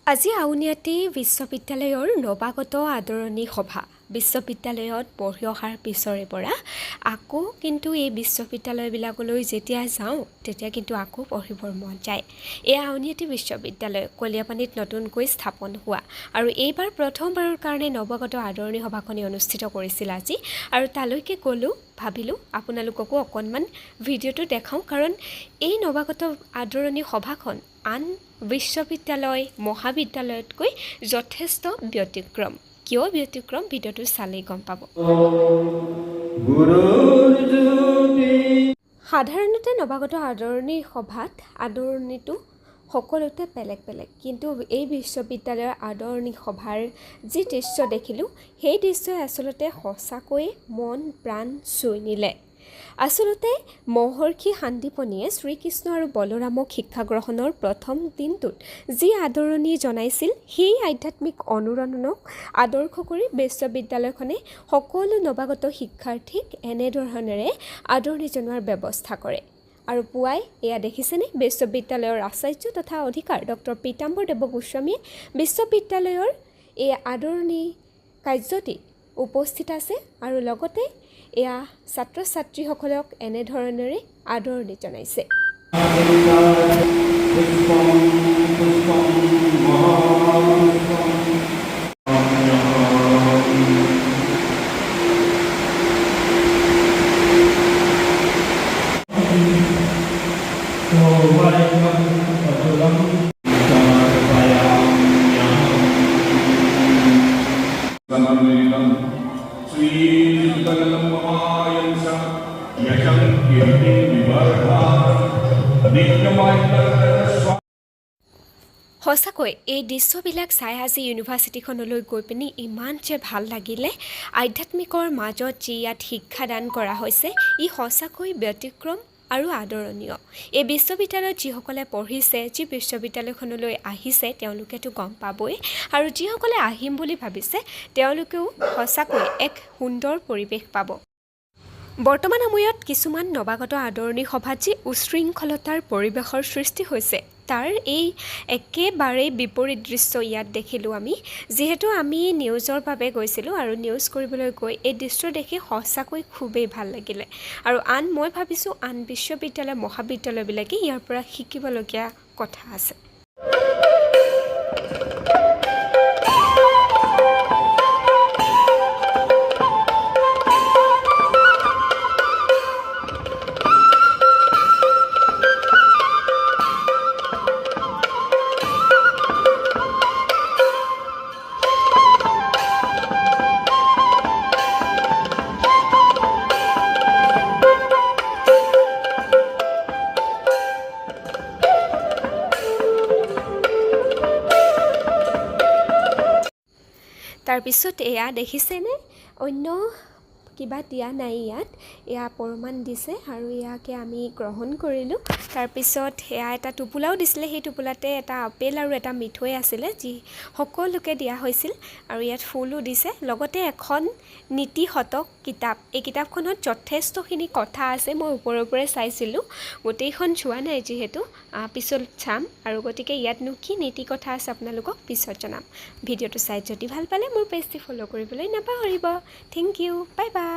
আজি আউনীআটী বিশ্ববিদ্যালয়ৰ নৱাগত আদৰণি সভা। বিশ্ববিদ্যালয়ত পঢ়ি অহাৰ পিছৰে পৰা আকৌ কিন্তু এই বিশ্ববিদ্যালয়বিলাকলৈ যেতিয়া যাওঁ, তেতিয়া কিন্তু আকৌ পঢ়িবৰ মন যায়। এয়া আউনীআটী বিশ্ববিদ্যালয়, কলীয়াপানীত নতুনকৈ স্থাপন হোৱা আৰু এইবাৰ প্ৰথমবাৰৰ কাৰণে নৱাগত আদৰণি সভাখনি অনুষ্ঠিত কৰিছিল আজি। আৰু তালৈকে গ'লোঁ, ভাবিলোঁ আপোনালোককো অকণমান ভিডিঅ'টো দেখাওঁ, কাৰণ এই নৱাগত আদৰণি সভাখন আন বিশ্ববিদ্যালয় মহাবিদ্যালয়তকৈ যথেষ্ট ব্যতিক্ৰম। কিয় ব্যতিক্ৰম, ভিডিঅ'টো চালেই গম পাব। সাধাৰণতে নৱাগত আদৰণি সভাত আদৰণিটো সকলোতে বেলেগ বেলেগ, কিন্তু এই বিশ্ববিদ্যালয়ৰ আদৰণি সভাৰ যি দৃশ্য দেখিলোঁ, সেই দৃশ্যই আচলতে সঁচাকৈয়ে মন প্ৰাণ চুই নিলে। আচলতে মহৰ্ষি সান্দীপনীয়ে শ্ৰীকৃষ্ণ আৰু বলৰামক শিক্ষা গ্ৰহণৰ প্ৰথম দিনটোত যি আদৰণি জনাইছিল, সেই আধ্যাত্মিক অনুৰণনক আদৰ্শ কৰি বিশ্ববিদ্যালয়খনে সকলো নৱাগত শিক্ষাৰ্থীক এনেধৰণেৰে আদৰণি জনোৱাৰ ব্যৱস্থা কৰে। আৰু পুৱাই এয়া দেখিছেনে, বিশ্ববিদ্যালয়ৰ আচাৰ্য তথা অধিকাৰ ডক্টৰ পীতাম্বৰ দেৱ গোস্বামীয়ে বিশ্ববিদ্যালয়ৰ এই আদৰণি কাৰ্যটি উপস্থিত আছে আৰু লগতে এয়া ছাত্ৰ ছাত্ৰীসকলক এনেধৰণেৰে আদৰণি জনাইছে। পুষ্পং পুষ্পং মহাপুষ্পং। সৌভাগ্যম অতুলম সমর্পয়াম্যহम्। समन्वितं श्रीमण्डलं ममायं च यशं कीर्तिं विवर्धानं नित्यमैत्रस्वा সঁচাকৈ এই দৃশ্যবিলাক চাই আজি ইউনিভাৰ্চিটিখনলৈ গৈ পিনি ইমান যে ভাল লাগিলে। আধ্যাত্মিকৰ মাজত যি ইয়াত শিক্ষাদান কৰা হৈছে, ই সঁচাকৈ ব্যতিক্ৰম আৰু আদৰণীয়। এই বিশ্ববিদ্যালয়ত যিসকলে পঢ়িছে, যি বিশ্ববিদ্যালয়খনলৈ আহিছে, তেওঁলোকেতো গম পাবই আৰু যিসকলে আহিম বুলি ভাবিছে, তেওঁলোকেও সঁচাকৈ এক সুন্দৰ পৰিৱেশ পাব। বৰ্তমান সময়ত কিছুমান নৱাগত আদৰণি সভাত যি উচ্ছৃংখলতাৰ পৰিৱেশৰ সৃষ্টি হৈছে, তাৰ এই একেবাৰেই বিপৰীত দৃশ্য ইয়াত দেখিলোঁ আমি। যিহেতু আমি নিউজৰ বাবে গৈছিলোঁ আৰু নিউজ কৰিবলৈ গৈ এই দৃশ্য দেখি সঁচাকৈ খুবেই ভাল লাগিলে। আৰু মই ভাবিছোঁ, আন বিশ্ববিদ্যালয় মহাবিদ্যালয়বিলাকে ইয়াৰ পৰা শিকিবলগীয়া কথা আছে। তাৰপিছত এয়া দেখিছেনে, অন্য কিবা দিয়া নাই ইয়াত, এয়া প্ৰমাণ দিছে আৰু ইয়াকে আমি গ্ৰহণ কৰিলোঁ। তাৰপিছত এয়া এটা টোপোলাও দিছিলে। সেই টোপোলাতে এটা আপেল আৰু এটা মিঠৈ আছিলে, যি সকলোকে দিয়া হৈছিল। আৰু ইয়াত ফুলো দিছে, লগতে এখন নীতি শতক কিতাপ। এই কিতাপখনত যথেষ্টখিনি কথা আছে। মই ওপৰে ওপৰে চাইছিলোঁ, গোটেইখন চোৱা নাই যিহেতু, পিছত চাম। আৰু গতিকে ইয়াতনো কি নীতি কথা আছে, আপোনালোকক পিছত জনাম। ভিডিঅ'টো চাই যদি ভাল পালে মোৰ পেজটি ফ'ল' কৰিবলৈ নাপাহৰিব। Thank you, bye bye.